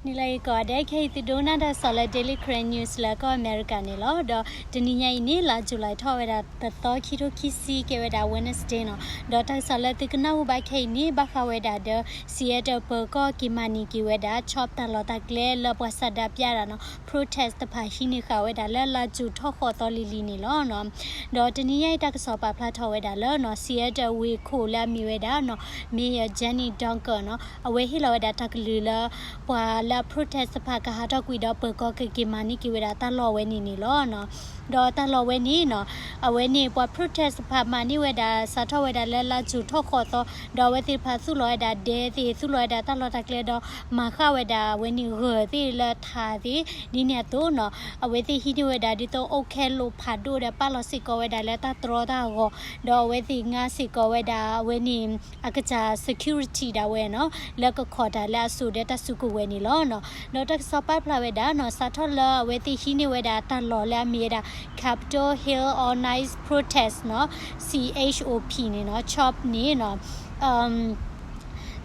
နံၤလၢအံၤကိးဂၤဒဲး ခဲအံၤသုဒိကနၣ်တၢ်ကစီၣ်လၢ Daily Karen News လၢကီၢ်အမဲရကၤန့ၣ်လီၤ. ဒီးတနံၤညါအံၤန့ၣ် လါ July ထီၣ်ဝဲဒၣ်တသီ ခံထိခံဆံ ကဲဝဲဒၣ် Wednesday နီၤ. ဒီးတၢ်ကစီၣ်လၢသုကနၣ်ဟူဘၣ်ခဲအံၤန့ၣ် ဘၣ်ဃးဝဲဒၣ်ဒီး Seattle ပၢၤကီၢ်က့ၤမၤန့ၢ်က့ၤဝဲဒၣ် CHOP တၢ်လီၢ်တၢ်ကျဲလၢပှၤဆန္ဒပြတၢ်နီၤ protest တဖၣ်ဟံးန့ၢ်ဃာ်ဝဲဒၣ်လၢ လါယူၤထီၣ်ဃိးသီလံၤလံၤန့ၣ်လီၤ. ဒီးတနံၤညါအံၤတၢ်ကစီၣ်ပာ်ဖျါထီၣ်ဝဲဒၣ်လၢနီၤ Seattle ဝ့ၢ်ခိၣ်လၢအမ့ၢ်ဝဲဒၣ်နီၤ Mayor Jenny Donker နီၤ အဝဲဟ့ၣ်လီၤဝဲဒၣ်တၢ်ကလုၢ်လၢ ပှၤလၢအ protest တဖၣ်ကဟးထီၣ်ကွံာ်ဒီးပၢၤကီၢ်ကက့ၤမၤန့ၢ်က့ၤဝဲဒၣ်တၢ်လီၢ်ဝဲန့ၣ်န့ၣ်လီၤ. ဒီးတၢ်လီၢ်ဝဲန့ၣ်နီၤ အဝဲန့ၣ်ပှၤ protest တဖၣ်မၤန့ၢ်ဝဲဒၣ် စးထီၣ်ဝဲဒၣ်လၢလါယူၤထီၣ်ဃိးသီ ဒီးအဝဲသ့ၣ်တဖၣ်သူၣ်လီၤဝဲဒၣ်ဒဲသ့ၣ် သူၣ်လီၤဝဲဒၣ်တၢ်လီၢ်တၢ်ကျဲဒီး မၤဃာ်ဝဲဒၣ်အဝဲန့ၣ်ဂၢၤသ့ၣ်လၢထးသ့ၣ် ဒ်န့ၣ်အသိးနီၤ အဝဲသ့ၣ်ဟံးန့ၢ်ဝဲဒၣ်ဒ်သိးအိၣ်ခဲလိာ်ဖးဒိၣ်ဒီးပာ်လီၤစ့ၢ်ကီးဝဲဒၣ်လၢတၢ်တြီတၢ်အဂီၢ် ဒီးအဝဲသ့ၣ်ငါစ့ၢ်ကီးဝဲဒၣ်အဝဲန့ၣ် အကစၢ် security ဒၣ်ဝဲနီၤ လၢကခိးတၢ်လၢအစိၤဒီးတၢ်စုကဝဲၤန့ၣ်လီၤ. ဒီးတၢ်ကစီၣ်ပာ်ဖျါဝဲဒၣ်နီၤ စးထီၣ်လၢအဝဲသ့ၣ်ဟံးန့ၢ်ဝဲဒၣ်တၢ်လီၢ်လၢအမ့ၢ်ဝဲဒၣ် Capitol Hill Organized Protest နီၤ CHOP န့ၣ်နီၤ CHOP န့ၣ်နီၤ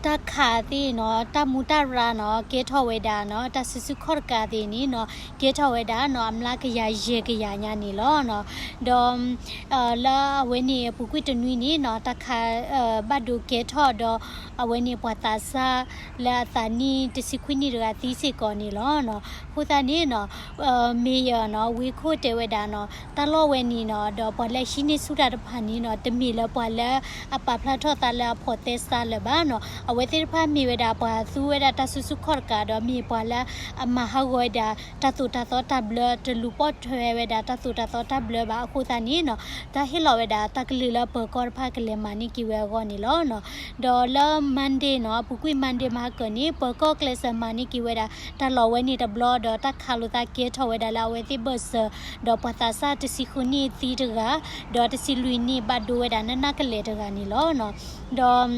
တၢ်ခးသ့ၣ်နီၤ တၢ်မူတၢ်ရၤနီၤ ကဲထီၣ်ဝဲဒၣ်နီၤ တၢ်စုဆူၣ်ခီၣ်တကးသ့ၣ်န့ၣ်နီၤ ကဲထီၣ်ဝဲဒၣ်နီၤ အမျးကယၤယဲၢ်ကယၤညါန့ၣ်လီၤ. ဒီး လၢအဝဲန့ၣ်အပူၤကွံာ်တနွံန့ၣ်နီၤ တၢ်ခး ဘၣ်ဒိကဲထီၣ်ဒီး အဝဲန့ၣ်ပှၤသးစၢ်လၢအသးနံၣ်တဆံခွံနံၣ်တဂၤသံစ့ၢ်ကီးန့ၣ်လီၤ. အဃိသတးန့ၣ်နီၤ mayor နီၤ ဝ့ၢ်ခိၣ်တဲဝဲဒၣ်နီၤ တၢ်လီၢ်ဝဲန့ၣ်နီၤ ဒီးပှၤလၢအဟံးန့ၢ်ဆူၣ်တၢ်တဖၣ်န့ၣ်နီၤ တမ့ၢ်လၢပှၤလၢအပာ်ဖျါထီၣ်သးလၢအဖိးသဲစးလၢၤဘၣ်နီၤ အဝဲသ့ၣ်တဖၣ်မ့ၢ်ဝဲဒၣ်ပှၤသူဝဲဒၣ်တၢ်စုဆူၣ်ခီၣ်တကးဒီးမ့ၢ်ပှၤလၢအမၤဟးဂီၤဝဲဒၣ် တၢ်သိၣ်တၢ်သီတၢ်ဘျၢ တလူၤပိာ်ထွဲဝဲဒၣ်တၢ်သိၣ်တၢ်သီတၢ်ဘျၢဘၣ်အဃိသတးန့ၣ်နီၤ တၢ်ဟ့ၣ်လီၤဝဲဒၣ်တၢ်ကလုၢ်လၢပၢၤကီၢ်တဖၣ်ကလဲၤမၤန့ၢ်က့ၤဝဲအဂီၢ်န့ၣ်လီၤ. ဒီးလၢ Monday နီၤ အပူၤကွံာ် Monday မဟါကၢန့ၣ် ပၢၤကီၢ်ကျဲးစၢးမၤန့ၢ်က့ၤဝဲဒၣ် တၢ်လီၢ်ဝဲန့ၣ်တဘျီ ဒီးတၢ်ခးလိာ်သးကဲထီၣ်ဝဲဒၣ်လၢအဝဲသ့ၣ်ဘၢၣ်စၢၤ ဒီးပှၤသးစၢ်တဆံဃုနံၣ်သံတဂၤ ဒီးတဆံလွံၢ်နံၣ်ဘၣ်ဒိဝဲဒၣ်နးနးကလဲာ်တဂၤန့ၣ်လီၤ. ဒီး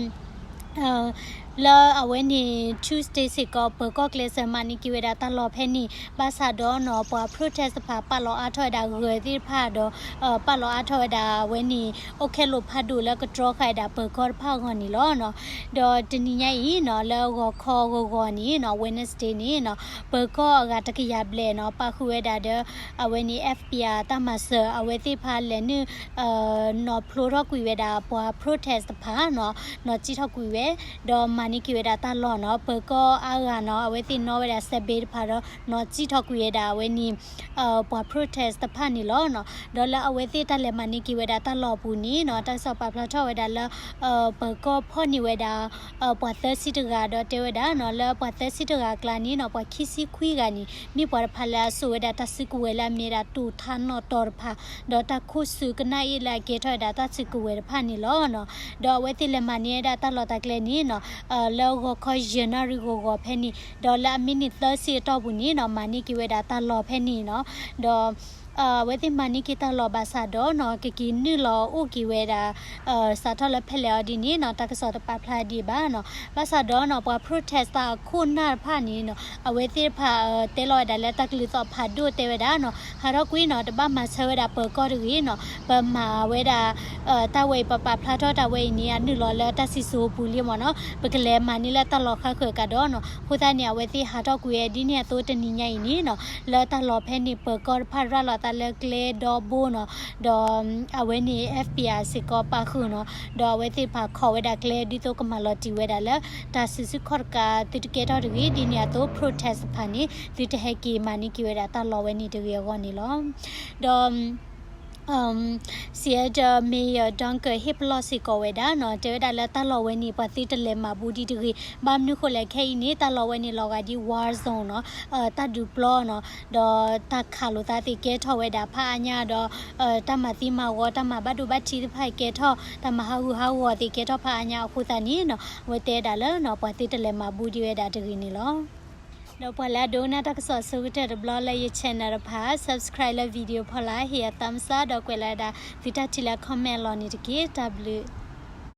လၢအဝဲန့ၣ် Tuesday စ့ၢ်ကီး ပၢၤကီၢ်ကျဲးစၢးမၤန့ၢ်က့ၤဝဲဒၣ်တၢ်လီၢ်ဖဲန့ၣ် ဘၣ်ဆၣ်ဒီးနီၤ ပှၤ protest တဖၣ် ပာ်လီၤအါထီၣ်ဝဲဒၣ်ဂၢၤသ့ၣ်တဖၣ်ဒီး ပာ်လီၤအါထီၣ်ဝဲဒၣ်အဝဲန့ၣ် အိၣ်ခဲလိာ်ဖးဒိၣ်လၢကတြီဃာ်ဝဲဒၣ်ပၢၤကီၢ်တဖၣ်အဂီၢ်န့ၣ်လီၤ. ဒီးတနံၤညါအံၤနီၤ လၢဂီၤခီဂီၤဂီၤန့ၣ်နီၤ Wednesday န့ၣ်နီၤ ပၢၤကီၢ်အဂၤတကယၤဘျဲၣ်နီၤ ပာ်ဃုာ်ဝဲဒၣ်ဒီး အဝဲန့ၣ် F B I တၢ်မၤစၢၤ အဝဲသ့ၣ်တဖၣ်လဲၤနုာ် နီၤဖျိထီၣ်ကွံာ်ဝဲဒၣ်ပှၤ protest တဖၣ်နီၤ နီၤစံၣ်ထီၣ်ကွံာ်ဝဲ ဒီးမၤန့ၢ်က့ၤဝဲဒၣ်တၢ်လီၢ်နီၤ ပၢၤကီၢ်အါဂၤနီၤ အဝဲသ့ၣ်နီၣ်ဝဲဒၣ်စဲးဘ့တဖၣ်ဒီး နီၤစံၣ်ထီၣ်ကွံာ်ဝဲဒၣ်အဝဲန့ၣ် ပှၤ protest တဖၣ်န့ၣ်လီၤ. ဒီးလၢအဝဲသ့ၣ်တၢ်လဲၤမၤန့ၢ်က့ၤဝဲဒၣ်တၢ်လီၢ်အပူၤန့ၣ်နီၤ တၢ်ကစီၣ်ပာ်ဖျါထီၣ်ဝဲဒၣ်လၢ ပၢၤကီၢ်ဖီၣ်န့ၢ်ဝဲဒၣ် ပှၤသၢဆံတဂၤ ဒီးတဲဝဲဒၣ်နီၤ လၢပှၤသၢဆံတဂၤအကျါန့ၣ်နီၤ ပှၤခံဆံခွံဂၤန့ၣ် မ့ၢ်ပှၤတဖၣ်လၢအစိာ်ဝဲဒၣ်တၢ်စုကဝဲၤလၢအမ့ၢ်ဝဲဒၣ်တိာ်ထါနီၣ်တီၤတဖၣ် ဒီးတၢ်ခိၣ်ဆူကနၣ်အ့ၣ်လၢအကဲထီၣ်ဝဲဒၣ်တၢ်စုကဝဲၤတဖၣ်န့ၣ်လီၤ. ဒီးအဝဲသ့ၣ်လဲၤမၤန့ၢ်ဝဲဒၣ်တၢ်လီၢ်တၢ်ကျဲန့ၣ်နီၤ လၢဂီၤခီယဲၢ်နၣ်ရံၣ်ဂီၤဂီၤဖဲန့ၣ် ဒီးလၢအမံးနံးသၢဆံအတီၢ်ပူၤန့ၣ်နီၤ မၤန့ၢ်က့ၤဝဲဒၣ်တၢ်လီၢ်ဖဲန့ၣ်နီၤ ဒီး အဝဲသ့ၣ်မၤန့ၢ်က့ၤတၢ်လီၢ်ဘၣ်ဆၣ်ဒီးနီၤ ကက့ၤနုာ်လီၤအိၣ်က့ၤဝဲဒၣ် စးထီၣ်လၢဖဲလဲၣ်အီၤဒ်န့ၣ်နီၤ တၢ်ကစီၣ်တပာ်ဖျါဒံးဘၣ်နီၤ ဘၣ်ဆၣ်ဒီးနီၤ ပှၤ protest တၢ်အခိၣ်နၢ်တဖၣ်န့ၣ်နီၤ အဝဲသ့ၣ်တဖၣ် တဲလီၤဝဲဒၣ်လၢတၢ်ကလုၢ်သီၣ်ဖးဒိၣ်တဲဝဲဒၣ်နီၤ ဟးထီၣ်ကွံာ်နီၤ တဘၣ်မၤဆၢဝဲဒၣ်ပၢၤကီၢ်တဂ့ၤနီၤ ပမၤဝဲဒၣ် တၢ်ဝဲအံၤ ပပာ်ဖျါထီၣ်တၢ်ဝဲအံၤန့ၣ် အနုာ်လီၤလၢတၢ်စံၣ်စိၤပူၤလံမ့ၢ်နီၤ ပကလဲၤမၤန့ၢ်လၢတၢ်လီၢ်ဃါဃၢၤကဒီးနီၤ အဃိသတးန့ၣ် အဝဲသ့ၣ်ဟးထီၣ်ကွံာ်ဝဲဒ်န့ၣ်အသိးတနံၤညါအံၤန့ၣ်နီၤ လၢတၢ်လီၢ်ဖဲန့ၣ် ပၢၤကီၢ်တဖၣ်ရၤလီၤသးလၢကျဲဒီဘိနီၤ ဒီး အဝဲန့ၣ် F B I စ့ၢ်ကီးပာ်ဃုာ်နီၤ ဒီးအဝဲသ့ၣ်တဖၣ်ခိးဝဲဒၣ်ကျဲဒ်သိးကမၤလီၤတံၢ်ဝဲဒၣ်လၢ တၢ်စုဆူၣ်ခီၣ်တကး သုတကဲထီၣ်တဂ့ၤ ဒ်န့ၣ်အသိး protest တဖၣ်န့ၣ် သုတဟဲက့ၤမၤန့ၢ်က့ၤဝဲဒၣ်တၢ်လီၢ်ဝဲန့ၣ်တဂ့ၤအဂီၢ်န့ၣ်လီၤ. ဒီး Seattle Mayor Donker ဟ့ၣ်ပလီၢ်စ့ၢ်ကီးဝဲဒၣ်နီၤ တဲဝဲဒၣ်လၢတၢ်လီၢ်ဝဲန့ၣ် ပှၤသုတလဲၤမၤဘူးဒံးတဂ့ၤ ဘၣ်မနုၤဃိလဲၣ်ခဲအံၤန့ၣ် တၢ်လီၢ်ဝဲန့ၣ်လီၤဂာ်ဒ် war zone နီၤ တၢ်ဒုးပျီနီၤ ဒီးတၢ်ခးလိာ်သးသ့ၣ်ကဲထီၣ်ဝဲဒၣ်ဖးအါညါဒီး တၢ်မၤသံမၤဂီၤ တၢ်မၤဘၣ်ဒိဘၣ်ထံးတဖၣ်ကဲထီၣ် တၢ်မၤဟးဂူာ်ဟးဂီၤသ့ၣ်ကဲထီၣ်ဖးအါညါအဃိသတးန့ၣ်နီၤ အဝဲတဲဒၣ်လၢနီၤ ပှၤသုတလဲၤမၤဘူးဒံးဝဲဒၣ်တဂ့ၤန့ၣ်လီၤ. ဒီးပှၤလၢအဒိကနၣ်တၢ်ကစီၣ်အဆိကတၢၢ်တဘျီလၢယ channel တဖၣ် subscribe လၢ video ဖီလာ် ဟ့ၣ်ယၤ thumbs up ဒီးကွဲးလီၤဝဲဒၣ်သုတၢ်ထံၣ်လၢ comment အလီၢ်န့ၣ်တက့ၢ်. တၢ်ဘျုး